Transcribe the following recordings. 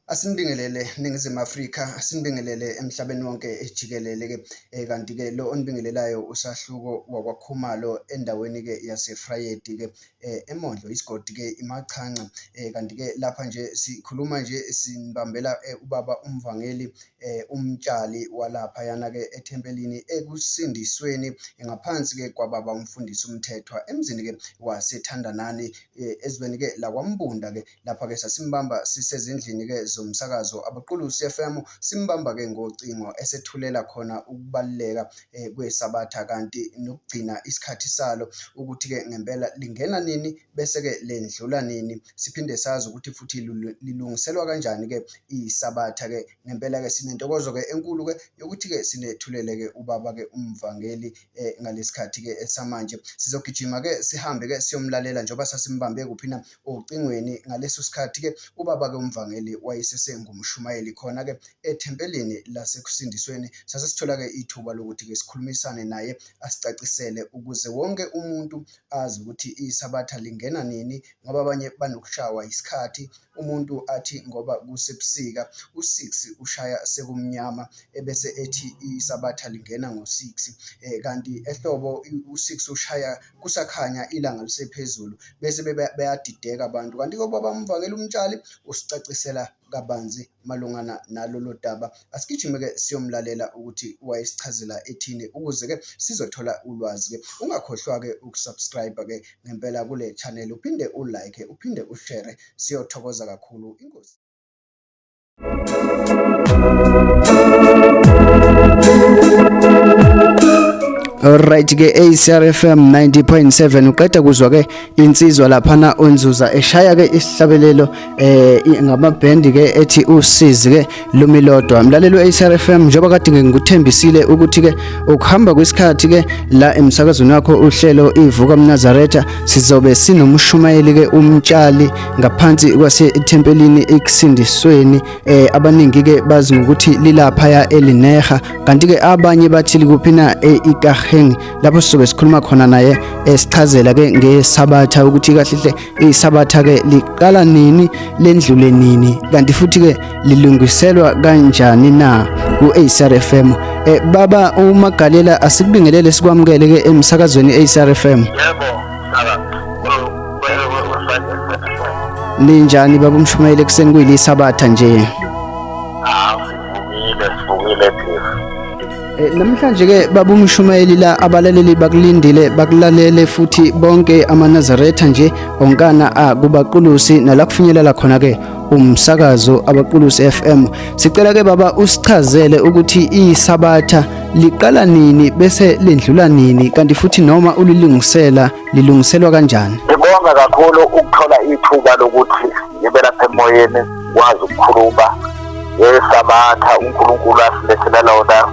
Asinibingelele Ningizimu Afrika, asinibingelele emhlabeni wonke jikelele-ke. Kanti-ke lo onibingelelayo uSahluko wakwaKhumalo endaweni-ke yaseFrayedi-ke eMondlo, isigodi-ke iMachanca. Kanti-ke lapha nje sikhuluma nje sinibambela ubaba umvangeli uMtshali walaphayana-ke ethempelini ekusindisweni ngaphansi-ke kwababa umfundisi uMthethwa emzini-ke waseThandanani ezweni-ke lakwaMbunda-ke. Lapha-ke sasimbamba sisezindlini-ke zomsakazo Abaqulusi FM, simbamba-ke ngocingo esethulela khona ukubaluleka kweSabatha kanti nokugcina isikhathi salo ukuthi-ke ngempela lingena nini bese-ke lendlula nini. Siphinde sazi ukuthi futhi lilungiselwa kanjani-ke iSabatha-ke. Ngempela-ke sinentokozo-ke enkulu-ke yokuthi-ke sinethulele-ke ubaba-ke umvangeli ngalesikhathi-ke esamanje. Sizogijima-ke sihambe-ke siyomlalela njengoba sasimbambe kuphi na ocingweni ngaleso sikhathi-ke ubaba-ke umvangeli wayesesengumshumayeli khona-ke ethempelini lasekusindisweni. Sase sithola-ke ithuba lokuthi-ke sikhulumisane naye asicacisele ukuze wonke umuntu azi ukuthi iSabatha lingena nini ngoba abanye banokushawa isikhathi umuntu athi ngoba kusebusika u-6 ushaya sekumnyama ebese ethi iSabatha lingena ngo-6 kanti ehlobo u-6 ushaya kusakhanya ilanga lisephezulu bese bayadideka abantu. Kanti-ke ubaba umvangeli uMtshali usicacisela kabanzi malungana nalolu daba. Asigijime-ke siyomlalela ukuthi wayesichazela ethini ukuze-ke sizothola ulwazi-ke. Ungakhohlwa-ke ukusubscribe-ke ngempela kule channel, uphinde ulike, uphinde ushare, siyothokoza kakhulu. Inkosi. Alright ke ACR FM 90.7 uqeda kuzwa ke insizwa laphana uNzuza eshaya ke isihlabelelo ngamabhendi ke ethi usizi ke lumilodwa. Mlaleli we-ACR FM, njengoba kade ngikuthembisile ukuthi ke ukuhamba kwesikhathi ke la emsakazweni wakho uhlelo ivuka mNazaretha sizobe sinomshumayeli ke uMtshali ngaphansi kwasethempelini ekusindisweni, abaningi ke bazi ngokuthi lilapha ya elineha, kanti ke abanye bathi likuphi na eIkaheng, lapho sizobe sikhuluma khona naye esichazela ke ngeSabatha ukuthi kahle hle iSabatha ke liqala nini, lendlule nini, kanti futhi ke lilungiselwa kanjani na ku-ACR FM. Baba uMagalela, asikubingelele sikwamukele ke emsakazweni ACR FM. Yebo, baba. Ninjani baba umshumayeli ekuseni kuyilisabatha nje? Ah, sivukile, sivukile thina. Namhlanje ke baba umshumayeli la abalaleli bakulindile, bakulalele futhi bonke amaNazaretha nje onkana a kubaqulusi nala kufinyelela khona ke umsakazo Abaqulusi FM. Sicela ke baba usichazele ukuthi iSabatha liqala nini bese lendlula nini, kanti futhi noma ulilungisela lilungiselwa kanjani? Ngibonga kakhulu ukuthola ithuba lokuthi ngibe lapha emoyeni ngikwazi ukukhuluma ngeSabatha uNkulunkulu asilethele lona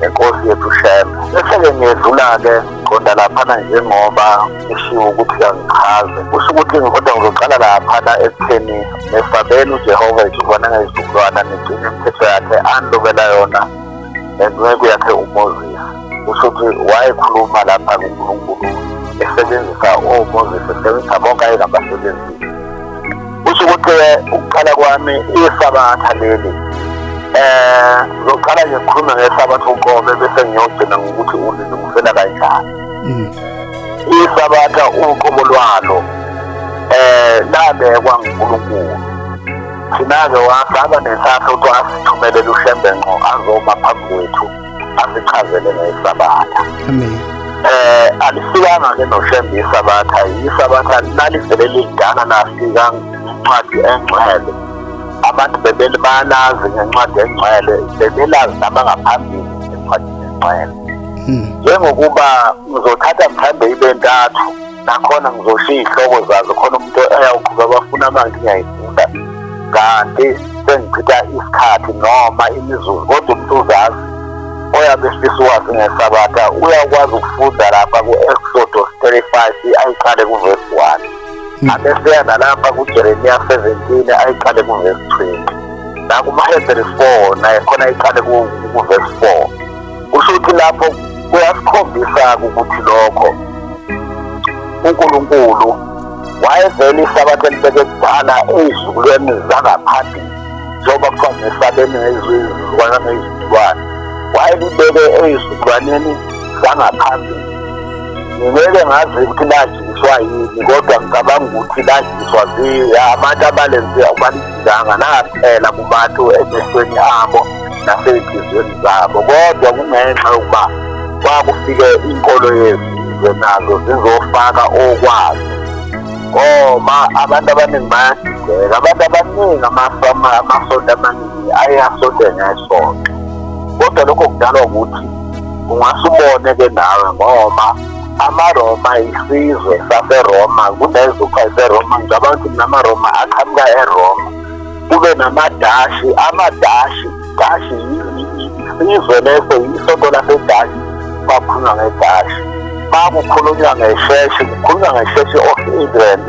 nenkosi yethu Shembe. Bese-ke ngiyedlula-ke ngiqonda laphana njengoba kushiwo ukuthi angichaze. Kusho ukuthi kodwa ngizoqala laphana ekutheni nesabela uJehova izizukulwane ngezizukulwana nigcine imithetho yakhe anilobela yona nenceku yakhe uMoses. Kusho ukuthi wayekhuluma lapha kuNkulunkulu esebenzisa oMoses, esebenzisa bonke ayengabasebenzisi. Kusho ukuthi ukuqala kwami iSabatha leli ngizoqala nje ngikhulume ngeSabatha uqobe bese ngiyogcina ngokuthi ulilungisela kanjani. ISabatha uqobo lwalo labekwa nguNkulunkulu. Thina-ke wasaba nesahla ukuthi wasithumelela uShembe ngqo azoma phambi kwethu asichazele ngeSabatha. Amen. Alifikanga ke noShembe iSabatha, iSabatha lalivele lidala lafika ngencwadi engcwele. Abantu bebelazi ngencwadi engcwele, bebelazi nabangaphambili ngencwadi engcwele. Njengokuba ngizothatha mhlambe ibe ntathu, nakhona ngizoshiya iy'hloko zazo khona umuntu eyawuqhuba abafuna manje ngiyayifunda, kanti sengichitha isikhathi noma imizuzu, kodwa umuntu uzazi oyabe efisa ukwazi ngeSabatha uyakwazi ukufunda lapha ku-Exodus 35 ayiqale kuvesi 1, abeseya nalapha kuJeremiya 17 ayiqale kuvesi 20, nakumaHebheru 4 naye khona ayiqale kuvesi 4. Kusho ukuthi lapho kuyasikhombisa ukuthi lokho uNkulunkulu wayevele iSabatha elibeke kudala ey'zukulweni zangaphambili. Njengoba kuthiwa ngesabeni ngezizukulwane ngezizukulwane, wayelibeke ey'zukulwaneni zangaphambili. Ngingeke ngazi ukuthi lajikiswa yini, kodwa ngicabanga ukuthi lajikiswa abantu abalenze abalijikanga laphela kubantu emehlweni abo nasey'nhliziyweni zabo, kodwa kungenxa yokuba kwakufike inkolo yezizwe nazo zizofaka okwazo. Ngoba abantu abaningi bayadideka, abantu abaningi amasonto amaningi aye asonte ngesonto, kodwa lokho kudalwa ukuthi ungase ubone-ke nawe ngoba amaRoma isizwe saseRoma, kunezwe kuthiwa iseRoma. Ngicabanga ukuthi namaRoma aqhamuka eRoma, kube namadashi, amadashi dashi isizwe leso, isonto lasedashi, bakhulunywa ngedashi. Makukhulunywa ngesheshe, kukhulunywa ngesheshe of England,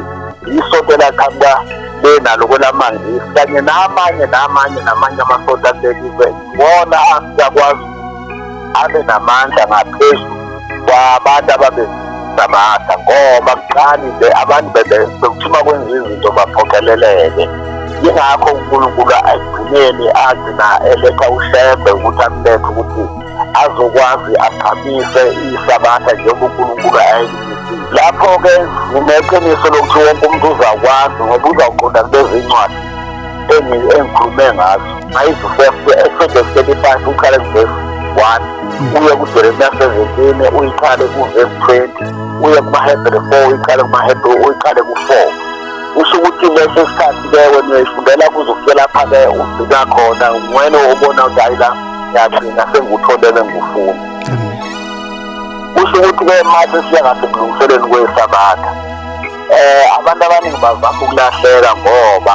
isonto elaqhamuka lenalo kwelamangisi, kanye namanye namanye namanye amasonto akulelizwe. Wona afika kwazi abe namandla ngaphezu kwabantu ababesabatha, ngoba kuqali nje abantu bekuthi uma kwenziwa izinto baphoqeleleke. Yingakho uNkulunkulu ekugcineni agcina eletha uShembe ukuthi amlethe ukuthi azokwazi agqamise isabatha njengoba uNkulunkulu ayeyimisile. Lapho-ke ngineqiniso lokuthi wonke umuntu uzakwazi, ngoba uzawuqonda kulezi ncwadi engikhulume ngazo. Mayizuse Exodus 35 uqale kuvesi 1, uye kuJeremiya 17 uyiqale kuvesi 20, uye kumaHebhere 4 uyiqale kumaHebhere uyiqale ku-4. Kusho ukuthi leso sikhathi-ke wena uyayifundela kuze kufike lapha-ke ugcina khona, wena ubona ukuthi hayi la ngiyagcina sengiwutholele engifuna. Kusho ukuthi-ke mase siya ngasekulungiseleni kwesabatha, abantu abaningi bazama ukulahleka, ngoba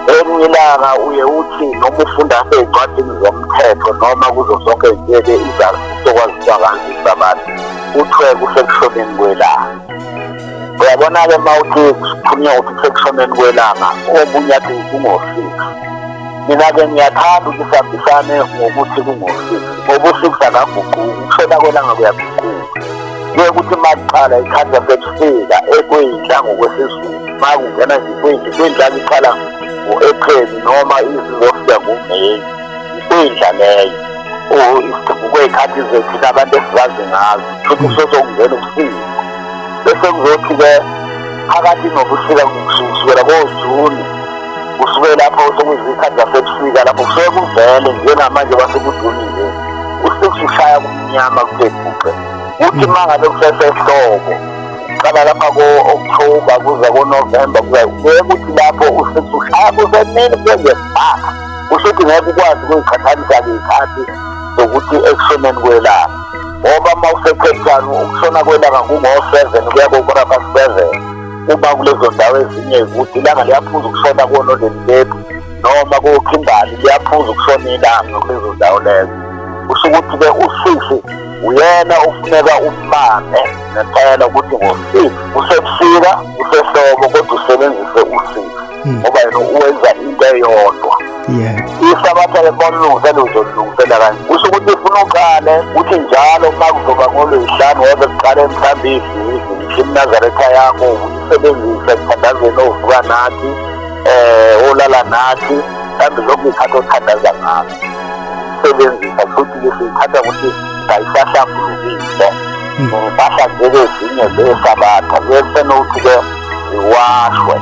elinye ilanga uye uthi noma ufunda sey'ncwadini zomthetho noma kuzo zonke nje-ke izaziso kwaziwa ngazo isabatha, kuthiwe kusekushoneni kwelanga. Uyabona-ke uma uthi kukhulunywa ukuthi kusekushoneni kwelanga, omunye athi kungo-6. Mina-ke ngiyathanda ukuthi sihambisane ngokuthi kungo-6, ngoba u-6 akaguquki, ukushona kwelanga kuyaguquka. Kuye kuthi uma kuqala ikhathi lasebusika ekwindla ngokwesiZulu, uma kungena nje ikwindla, ikwindla iqala ngo-Ephreli noma izizofika ngoMeyi, ikwindla leyo. Ngokwey'khathi zethu abantu esizazi ngazo, futhi kusuke sokungena ubusika. Bese kuzothi-ke phakathi nobusika kusukela koJuni, kusuke lapho sekuyizikhathi zasebusika, lapho kusuke kuvele njengamanje kwasekujuni nje, u-6 ushaya kumnyama kuthe bhuqe. Kuthi uma ngabe kusesehlobo, kuqala lapha ko-October kuza ko-November, kuye kuthi lapho u-6 ushaya kusemini kuye bha. Kusho ukuthi ngeke ukwazi ukuyiqhathanisa-ke iy'khathi zokuthi ekushoneni kwelanga, ngoba uma use-Cape Town ukushona kwelanga kungo-7 kuya ko-7:15. Uma kulezo ndawo ezinye ukuthi ilanga liyaphuza ukushona ko-Northern Cape noma ko-Kimberley, liyaphuza ukushona ilanga kulezo ndawo lezo. Kusho ukuthi-ke u-6 uyena ofuneka umbambe ngempela ukuthi ngo-6 kusebusika kusehlobo, kodwa usebenzise u-6, ngoba yena uwenza into eyodwa. Isabatha-ke uma ulungisela uzolungisela kanje, kusho ukuthi ufuna uqale uthi njalo uma kuzoba ngolwey'hlanu webe kuqale mhlawumbe iviki, ngisho iMnazaretha yakho uyisebenzise ekuthandazeni, ovuka nathi, olala nathi, mhlawumbe zonke iy'khathi othandaza ngazo sebenzisa. Futhi-ke siyithatha ukuthi kayisahlambulukile ngempahla njengezinye zesabatha, kuye kusenokuthi-ke ziwashwe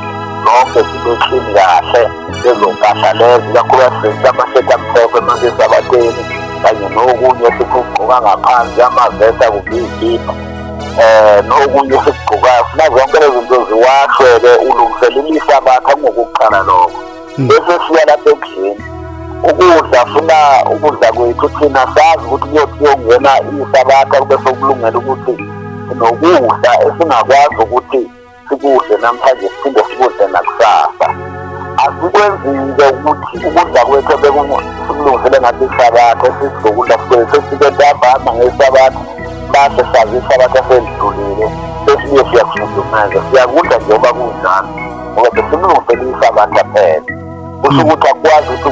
zonke zibe clean kahle lezo mpahla lezo, ikakhulukazi sisebenzisa amashethi amhlophe mase esabatheni, kanye nokunye esikugqoka ngaphansi, amavesi kumbe iy'kibha, nokunye esikugqokayo. Funa zonke lezo zinto ziwashwe-ke, ulungiselela isabatha kungokuqala lokho. Bese siya lapha ekudleni ukudla, funa ukudla kwethu thina sazi ukuthi kuyothi kuyongena isabatha kube sokulungela ukuthi sinokudla esingakwazi ukuthi sikudle namhlanje siphinde sikudle nakusasa. Asikwenzike ukuthi ukudla kwethu ebekusikulungisele ngathi isabatha esizokudla sesifike ntambama ngesabatha, base sazi isabatha selidlulile, sesibuye siyakufudumeza, siyakudla njengoba kunjalo, ngoba besilungisele isabatha phela. Kusho ukuthi akukwazi ukuthi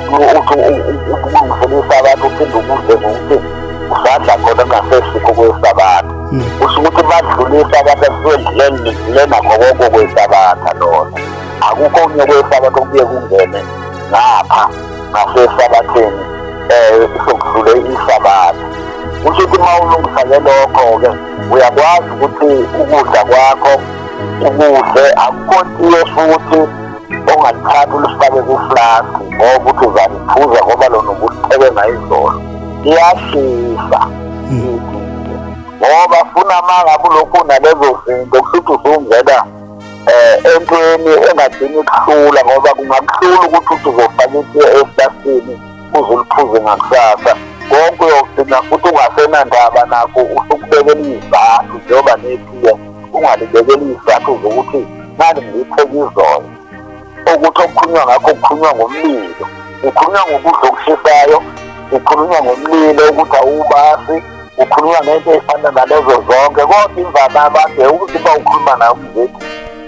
ukulungisele isabatha uphinde ukudle ngokuthi usadla khona kungasesikho kwesabatha. Kusho ukuthi badlule isabatha kusuke dlule nakho konke kwesabatha lona, akukho okunye kwesabatha okubuye kungene. Ngapha ngasesabatheni sokudlule isabatha. Kusho ukuthi uma ulungisa-ke lokho-ke uyakwazi ukuthi ukudla kwakho ukudle, akukho tiye futhi ongalithatha ulifake kuflaski ngoba uthi uzaliphuza ngoba lona ubulipheke ngayizolo. Liyashisa itiye ngoba funa uma ngabe ulokhu unalezo zinto kusho ukuthi usungena entweni engagcini ikuhlula, ngoba kungakuhlula ukuthi uthi uzofaka itiye eflaskini uze uliphuze ngakusasa. Konke uyogcina futhi ungasenandaba nakho, usukubekela izathu njengoba netiye ungalibekela izathu zokuthi ngani ngilipheke izolo. Ukuthi okukhulunywa ngakho kukhulunywa ngomlilo, kukhulunywa ngokudla okushisayo, kukhulunywa ngomlilo ukuthi awubasi, kukhulunywa ngento ey'fana nalezo zonke. Kodwa imvama abantu ukuthi uma ukhuluma nayo umzeki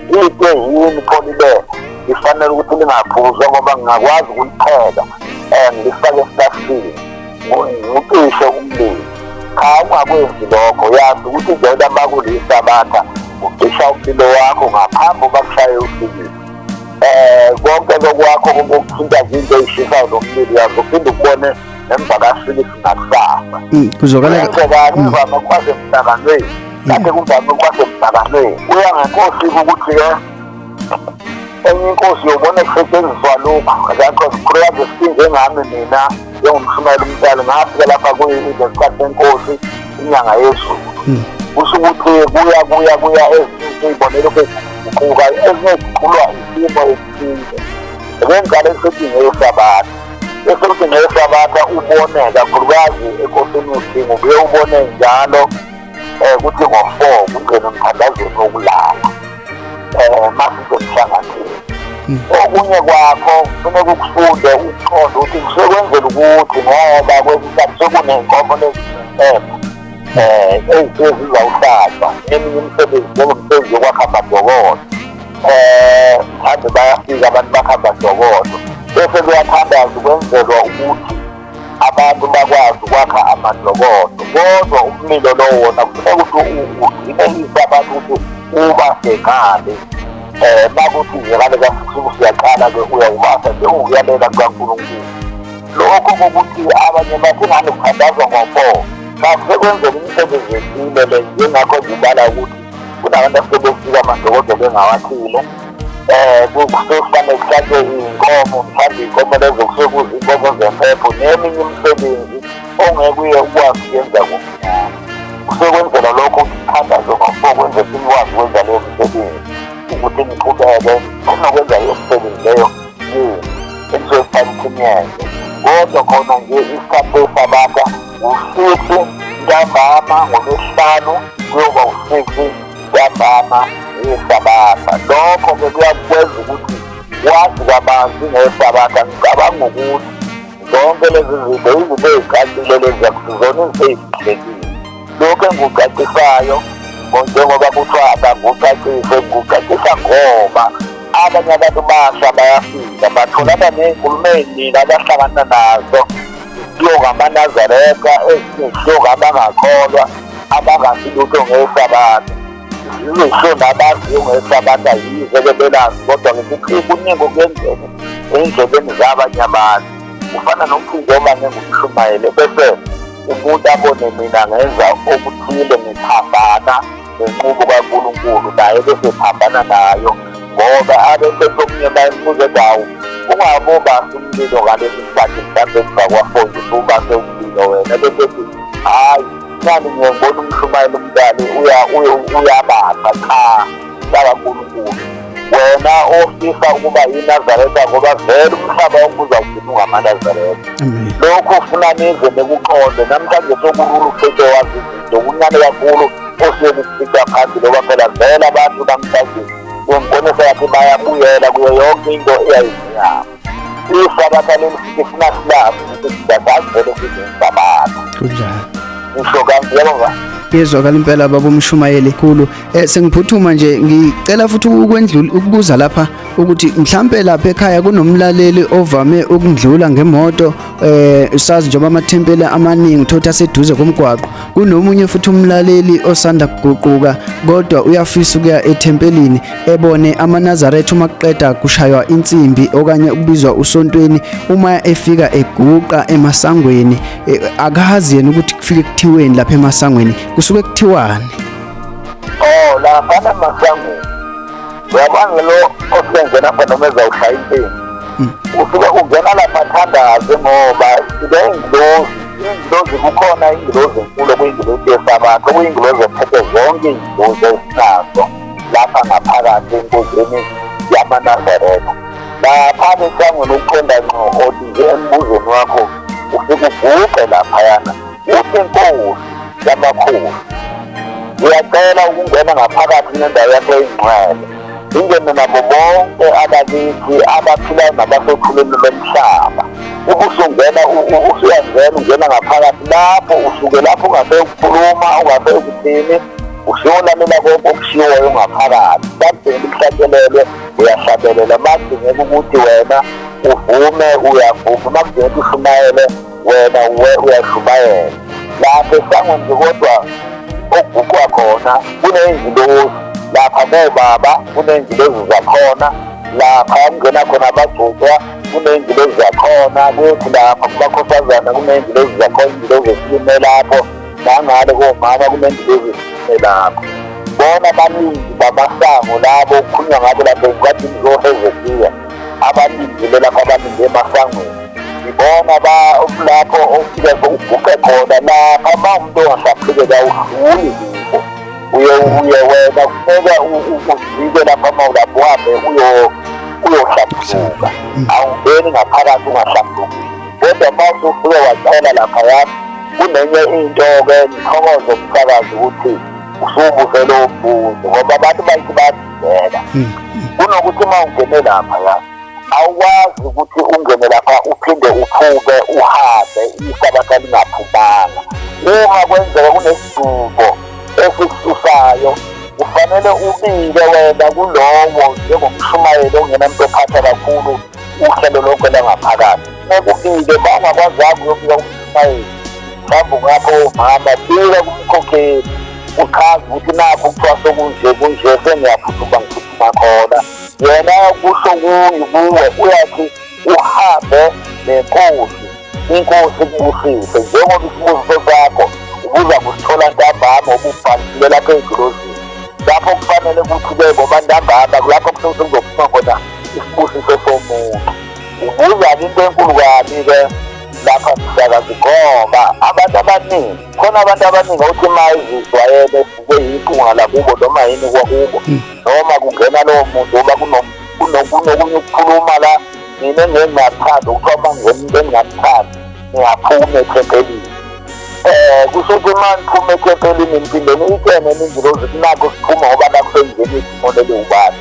into yini pho libe lifanele ukuthi lingaphuzwa, ngoba ngingakwazi ukulipheka ngilifake esitafuleni ngicishe umlilo. Cha, ungakwenzi lokho. Yazi ukuthi njengoba makulisabatha ucisha umlilo wakho ngaphambi uba kushaye usikisi. Konke lokwakho kokuthinta izinto ey'shisayo nomlilo uyazi uphinde ukubone emva kasikisi ngakusasa. Kuzwakala Kwenzekani imvama kwasemhlanganweni, kade kuvame kwasemhlanganweni kuya ngenkosi ukuthi-ke enye inkosi yobona kusetshenziswa lokhu akakho sikhulukazi sinjengami mina njengomshumayeli umntwana ngafika lapha kuyilesikhathi senkosi inyanga yezulu. Kusho ukuthi kuya kuya kuya ezinye iy'bonelo lokhu eziguquka, ezinye ziguqulwa isimo esithize. Ake ngiqale sithi ngesabatha, bese kuthi ngesabatha ubone kakhulukazi enkosini yodingo, ubuye ubone njalo ukuthi ngo-4 kungene emthandazweni wokulala masisemhlanganweni. Okunye kwakho kufuneka ukufunde ukuqonda ukuthi kusuke kwenzela ukuthi ngoba kwesinye isikhathi sekuney'nkomo lezimpepho ey'suke zizawuhlatshwa eminye imisebenzi njengomsebenzi wokwakha amadokodo. Mhlawumbe bayafika abantu bakha amadokodo bese kuyathandazwa kwenzelwa ukuthi abantu bakwazi ukwakha amadokodo, kodwa umlilo lowo wona kufuneka ukuthi ugcine isabatha ukuthi ubase ngale. Makuthi nje ngale kafukusuku siyaqala-ke uyawubasa njengokuyalela kukaNkulunkulu. Lokho kokuthi abanye bathi ngani kuthandazwa ngo-4, cha, kusekwenzela imisebenzi ethile le, njengakho ngibala ukuthi kunabantu asebefika amadokodo bengawathile. Kusuke kufanele kuhlatshwe iy'nkomo, mhlawumbe iy'nkomo lezo kusuke kuzinkomo zempepho neminye imisebenzi ongeke uye ukwazi ukuyenza ngomnyama. Kusuke kwenzela lokho ukuthi kuthandazwe ngo-4 kwenzela ukuthi nikwazi ukwenza leyo misebenzi, ukuthi niqhubeke nokwenza leyo misebenzi leyo yenu enisuke kufanele ukuthi niyenze. Kodwa khona nje isikhathi sesabatha u-6 ntambama ngoLwesihlanu kuyoba u-6 ntambama ngesabatha. Lokho-ke kuyakwenza ukuthi wazi kabanzi ngesabatha. Ngicabanga ukuthi zonke lezi zinto izinto ey'cacile lezi akusizona izinto ey'fihlekile. Lokhu engikucacisayo njengoba kuthiwa abangucacise, ngikucacisa ngoba abanye abantu basha bayafika batholana ney'nkulumo ey'ningi abahlangana nazo zishiwo ngamaNazaretha, ezinye zishiwo ngabangakholwa abangazi lutho ngesabatha, zizishiwo nabaziyo ngesabatha yize-ke belazi, kodwa-ke kuningi okuyenzeka ey'ndlebeni zabanye abantu. Kufana nokuthi njengoba ngingumshumayeli bese umuntu abone mina ngenza okuthile ngiphambana nenqubo kaNkulunkulu, naye bese ephambana nayo, ngoba abesethi omunye bayembuza ethi hawu ungabe ubasa umlilo ngalesi sikhathi mhlawumbe emva kwa-4 nje usubase umlilo wena, bese ethi hhayi nani ngiye ngibona umshumayeli umntali uyabasa. Cha, kaNkulunkulu wena ofisa ukuba yiNazaretha, ngoba vele umhlaba wonke uzawugcina ungamaNazaretha. Lokhu ufuna nize nikuqonde namhlanje sokulula ukusheshe wazi izinto, kuncane kakhulu osuke kukufica phambili, ngoba phela vele abantu namhlanje ngibone sengathi bayabuyela kuyo yonke into eyayingeyabo. Isabatha leli futhi funa silazi ukuthi siyazazi vele sizisabatha. Kunjalo. Ngisho kanti yabo. Kuyezwakala impela baba umshumayeli khulu. Sengiphuthuma nje ngicela futhi ukwendlula ukubuza lapha ukuthi mhlambe lapha ekhaya kunomlaleli ovame ukundlula ngemoto sazi njengoba amathempeli amaningi thotha aseduze komgwaqo, kunomunye futhi umlaleli osanda kuguquka kodwa uyafisa ukuya ethempelini ebone amaNazaretha uma kuqeda kushaywa insimbi okanye ukubizwa usontweni, uma efika eguqa emasangweni, akazi yena ukuthi kufike kuthiweni lapha emasangweni, kusuke kuthiwani? Oh, lapha emasangweni uyabona lo osengena khona noma ezawushaya insimbi, usuke ungena lapha athandaze, ngoba le ingilozi, ingilozi kukhona ingilozi enkulu okuyingilozi yesabatha, okuyingilozi ephethe zonke iy'ngilozi esinazo lapha ngaphakathi enkonzweni yamaNazaretha. Lapha esangweni ukuqonda ngqo othi nje embuzweni wakho, ufike uguqe laphayana uthi, "Nkosi yamakhosi, ngiyacela ukungena ngaphakathi kule ndawo yakho engcwele, ingene nabo bonke abakithi abaphilayo nabasothulini lomhlaba." Ubusungena, usuyangena, ungena ngaphakathi lapho, usuke lapho ungase ukukhuluma, ungase ukuthini, usuyolalela konke okushiwoyo ngaphakathi. Bakudingeka ukuhlatshelelwe, uyahlabelela. Makudingeka ukuthi wena uvume, uyavuma. Makudingeka ushumayele, wena uyashumayela lapho esangweni nje. Kodwa okuguqwa khona kuney'ngilozi lapha kobaba, kuney'ngilozi zakhona lapha kungena khona abagcotshwa, kuney'ngilozi zakhona. Kuthi lapha kubakhosazana kuney'ngilozi zakhona, iy'ngilozi esime lapho, nangale komama kuney'ngilozi esime lapho. Bona abaningi bamasango labo okukhulunywa ngabo lapho encwadini zoHezekiya, abalindile lapho, abalinde emasangweni, ngibona lapho ofike uguqe khona lapha. Uma umuntu ongasaphileka awudluli kubo, uye wena kufuneka uzike lapha uma ulapho, uhambe uyohlambuluka. Awungeni ngaphakathi ungahlambulukile. Kodwa uma usufike wacela laphaya, kunenye into-ke, ngithokoze umsakazi ukuthi usubuze lowo mbuzo, ngoba abantu bayithi bayadideka. Kunokuthi uma ungene laphaya, awukwazi ukuthi ungene lapha uphinde uphume uhambe isabatha lingaphumanga. Uma kwenzeka kunesidumo esikususayo, kufanele ubike wena kulowo njengomshumayeli ongenamuntu ophatha kakhulu uhlelo lonke langaphakathi. Funeka ubike. Uma ungakwazanga uyobika kumshumayeli, mhlawumbe ungapho omama, bika kumkhokheli, uchaze ukuthi nakho kuthiwa sokunje kunje, sengiyaphuthuma, ngiphuthuma khona. Yena kusho kuwe, uyathi uhambe nenkosi, inkosi ikubusise njengoba isibusiso sakho ubuza kusithola ntambama ububhalisile lapha ey'ngilozini. Lapho kufanele ukuthi-ke, ngoba ntambama kulapho kusuke sekuzophuma khona isibusiso somuntu. Ubuza-ke into enkulu kabi-ke lapha msakazi, ngoba abantu abaningi khona, abantu abaningi awuthi uma izijwayele evuke yiqunga lakubo noma yini kwakubo, noma kungena lowo muntu, ngoba kunokunye ukukhuluma la mina engingakuthandi, okuthiwa uma ngingena umuntu engingamthandi ngiyaphuma ethempelini. Kusho ukuthi uma niphuma ethempelini niphinde niyitshene ningilozi kunakho siphuma, ngoba nakho sengingena idimoni eliwubani.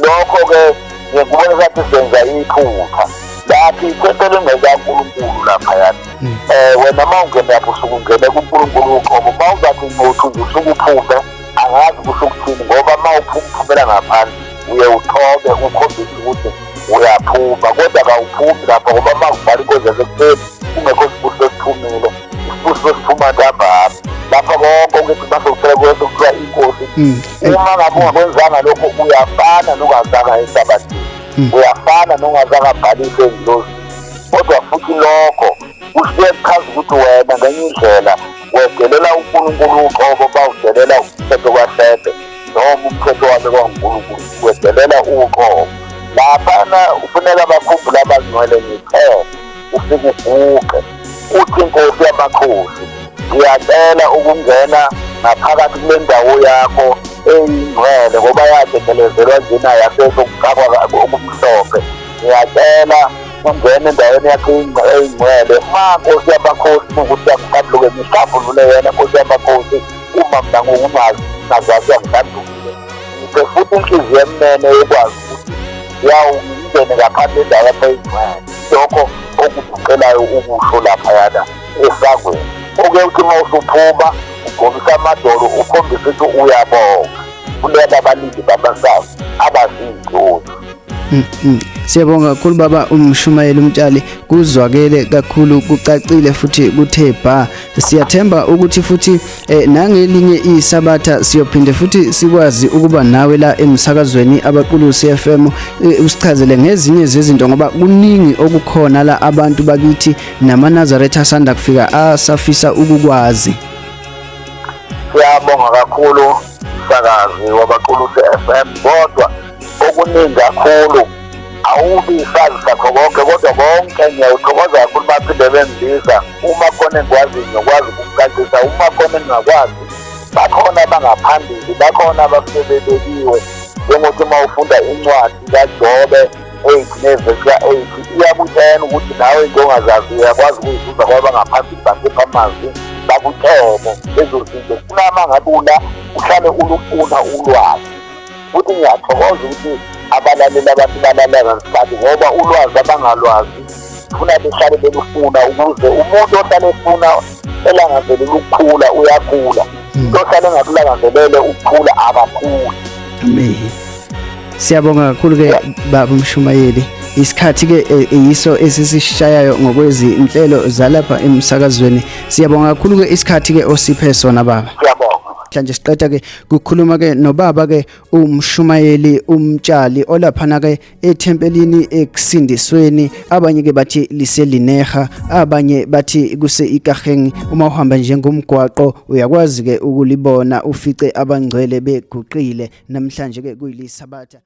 Lokho-ke ngikubona ngathi senza iphutha lapho. Ithempeli ngekaNkulunkulu laphayana. Wena uma ungene lapho usuke ungene kuNkulunkulu uqobo. Uma uzathi ngothu nje usuke uphume, angazi kusho ukuthini, ngoba uma uphuma uphumela ngaphandle, uye uthobe ukhombise ukuthi uyaphuma, kodwa kawuphumi lapho, ngoba uma kubhala inkonzo yasekuseni kungekho sibusiso esiphumile, isibusiso siphuma ntambama lapha konke ukuthi mase kuphela kwese kuthiwa inkosi. Uma ngabe ungakwenzanga lokho, uyafana nongazanga esabathini, uyafana nongazange abhalise engilozini. Kodwa futhi lokho kusuke kuchaza ukuthi wena ngenye indlela wedelela uNkulunkulu uqobo, bawudelela umthetho kaHlebe noma umthetho wabekwa nguNkulunkulu, wedelela uqobo laphana. Kufuneka bakhumbule abangcwele, ngithe ufike uguqe uthi, "Inkosi yamakhosi, ngiyacela ukungena ngaphakathi kule ndawo yakho eyingcwele," ngoba yatetelezelwa njena yaseso kufakwa okumhlophe. "Ngiyacela ungena endaweni yakho eyingcwele ma nkosi yamakhosi, ukuthi angihlambuluke, ngihlambulule wena nkosi yamakhosi. Uma mina ngokungazi ngazazi angihlambulukile, ngiphe futhi inhliziyo emnene yokwazi ukuthi yawu ngingene ngaphandle endawo yakho eyingcwele." Lokho okuguqelayo ukusho laphayana esangweni, okuye uthi uma usuphuma. Ugobisa amadolo ukhombisa ukuthi uyabonga kulaba abalindi bamasango abazindoda. Siyabonga kakhulu baba umshumayeli uMtshali, kuzwakele kakhulu, kucacile futhi kuthe bha. Siyathemba ukuthi futhi nangelinye iSabatha siyophinde futhi sikwazi ukuba nawe la emsakazweni Abaqulusi FM, usichazele ngezinye zezinto, ngoba kuningi okukhona la abantu bakithi namaNazaretha asanda kufika asafisa ukukwazi. Siyabonga kakhulu msakazi waBaqulusi FM, kodwa okuningi kakhulu awubi isazi sakho konke, kodwa konke ngiyawuthokoza kakhulu baphinde bengibiza. Uma khona engikwaziyo ngiyokwazi ukukucacisa, uma khona engingakwazi bakhona abangaphambili, bakhona abasuke bebekiwe. Njengokuthi uma ufunda incwadi kaJobe 8 nevesi ka-8 iyakutshela ukuthi nawe into ongazazi uyakwazi ukuyizuza kwabangaphambili, bakhipha amazwi bakutshele lezo zinto. Kunama ngabe ula uhlale ulufuna ulwazi, futhi ngiyathokoza ukuthi abalaleli abantu balalela ngesikhathi, ngoba ulwazi abangalwazi funa behlale belufuna, ukuze umuntu ohlale efuna elangazelela ukukhula uyakhula, umuntu ohlale engakulangazelele ukukhula akakhuli. Amen. Siyabonga kakhulu ke baba umshumayeli. Isikhathi ke yiso esisishayayo ngokwezinhlelo zalapha emsakazweni. Siyabonga kakhulu ke isikhathi ke osiphe sona baba. Siyabonga. Namhlanje siqeda ke kukhuluma ke nobaba ke umshumayeli uMtshali olaphana ke ethempelini ekusindisweni, abanye ke bathi liselineha, abanye bathi kuse Ikageng. Uma uhamba njengomgwaqo uyakwazi ke ukulibona, ufice abangcwele beguqile. Namhlanje ke kuyilisabatha.